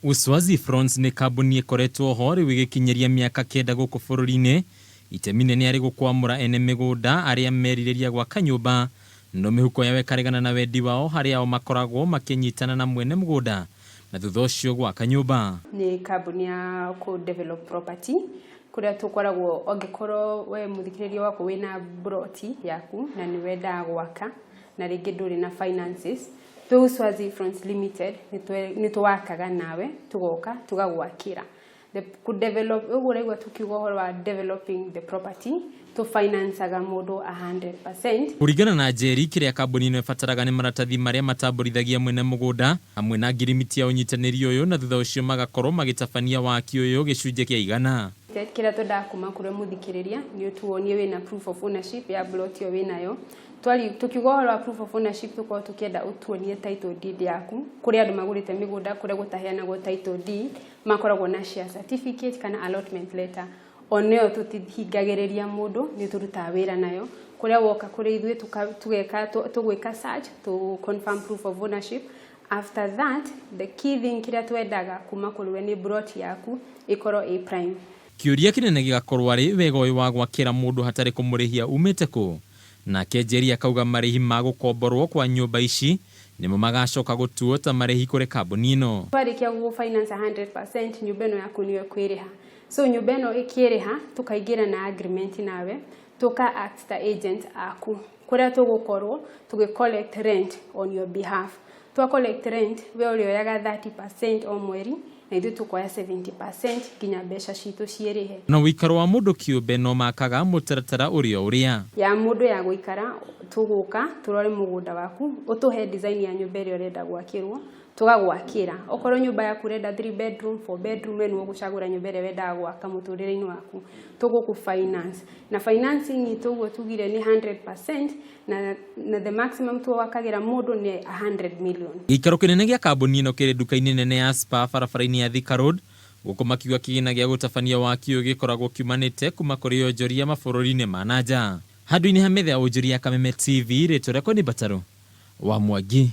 Uswazi Fronts nĩ kambuni ĩkoretwo ho rĩu ĩgĩkinyĩria mĩaka kenda gũkũ bũrũri-inĩ. Itemi nene arĩ gũkwamũra ene mĩgũnda arĩa merirĩria gwaka nyũmba no mĩhuko yao ĩkaregana na wendi wao harĩa o makoragwo makĩnyitana na mwene mũgũnda na thutha ũcio gwaka nyũmba. Nĩ kambuni ya kũ develop property kũrĩa tũkoragwo angĩkorwo we mũthikĩrĩria wakwa wĩna broti yaku na nĩ wendaga gwaka na rĩngĩ ndũrĩ na finances, twĩ Uswazi Fronts Limited nĩ twakaga nawe tũgoka tũgagwakĩra. The kũ develop ũguo ũraigua tũkiuga ũhoro wa developing the property tũ financaga mũndũ 100%. Kũringana na Njeri, kĩrĩa kambuni ĩno ĩbataraga nĩ maratathi marĩa matambũrithagia mwene mũgũnda hamwe na ngirimiti ya ũnyitanĩri ũyũ na thutha ũcio magakorwo magĩtabania waki ũyũ gĩcunjĩ kĩa igana. Kĩrĩa twendaga kuma kũrĩ mũthikĩrĩria nĩ ũtuonie wĩna proof of ownership ya plot ĩyo wĩnayo. Tũkiuga ũhoro wa proof of ownership tũkorwo tũkĩenda ũtuonie title deed yaku. Kũrĩ andũ magũrĩte mĩgũnda kũrĩa gũtaheanagwo title deed, makoragwo na share certificate kana allotment letter. Onayo tũtihingagĩrĩria mũndũ, nĩ tũrutaga wĩra nayo. Kũrĩa woka kũrĩ ithuĩ tũgeka tũgwĩka search to confirm proof of ownership. After that, the key thing kĩrĩa twendaga kuma kũrĩ we nĩ plot yaku ĩkorwo ĩ prime. Kĩũria kĩnene gĩgakorwo arĩ wega ũyũ wa gwakĩra mũndũ hatarĩ kũmũrĩhia umĩte kũ? Nake Njeri akauga marĩhi ma gũkomborwo kwa nyũmba ici nĩmo magacoka gũtuo ta marĩhi kũrĩ kambuni ĩno. Twarĩkia gũgũ finance 100% nyũmba ĩno yaku nĩyo ĩkwĩrĩha. So nyũmba ĩno ĩkĩrĩha tũkaingĩra na agreement nawe, tũka act ta agent aku kũrĩa tũgũkorwo tũgĩ collect rent on your behalf. Twa collect rent we ũrĩoyaga 30% o mweri na ithuĩ tũkoya 70% nginya mbeca citũ ciĩrĩhe. Na ũikaro wa mũndũ kĩũmbe no makaga mũtaratara ũrĩa ũrĩa. Ya mũndũ ya gũikara tũgũka tũrore mũgũnda waku ũtũhe design ya nyũmba ĩrĩa ũrenda gwakĩrwo tũgagwakĩra. Okorwo nyũmba yaku ũrenda 3 bedroom, 4 bedroom, we nĩwe ũgũcagũra nyũmba ĩrĩa wendaga gwaka mũtũrĩre-inĩ waku. Tũgũkũ finance na financing itũ ũguo tugire nĩ 100% na the maximum twakagĩra mũndũ nĩ 100 million. Gĩikaro kĩnene gĩa kambuni ĩno kĩrĩ nduka-inĩ nene ya Spar barabara-inĩ ya Thika Road gũkũ makiuga kĩgĩna gĩa gũtabania waki ũyũ gĩkoragwo kiumanĩte kuma kũrĩ onjoria mabũrũri-inĩ ma na nja. Handũ-inĩ ha metha ya wonjoria ya Kameme TV, rĩtwa rĩakwa nĩ Mbatarũ wa Mwangi.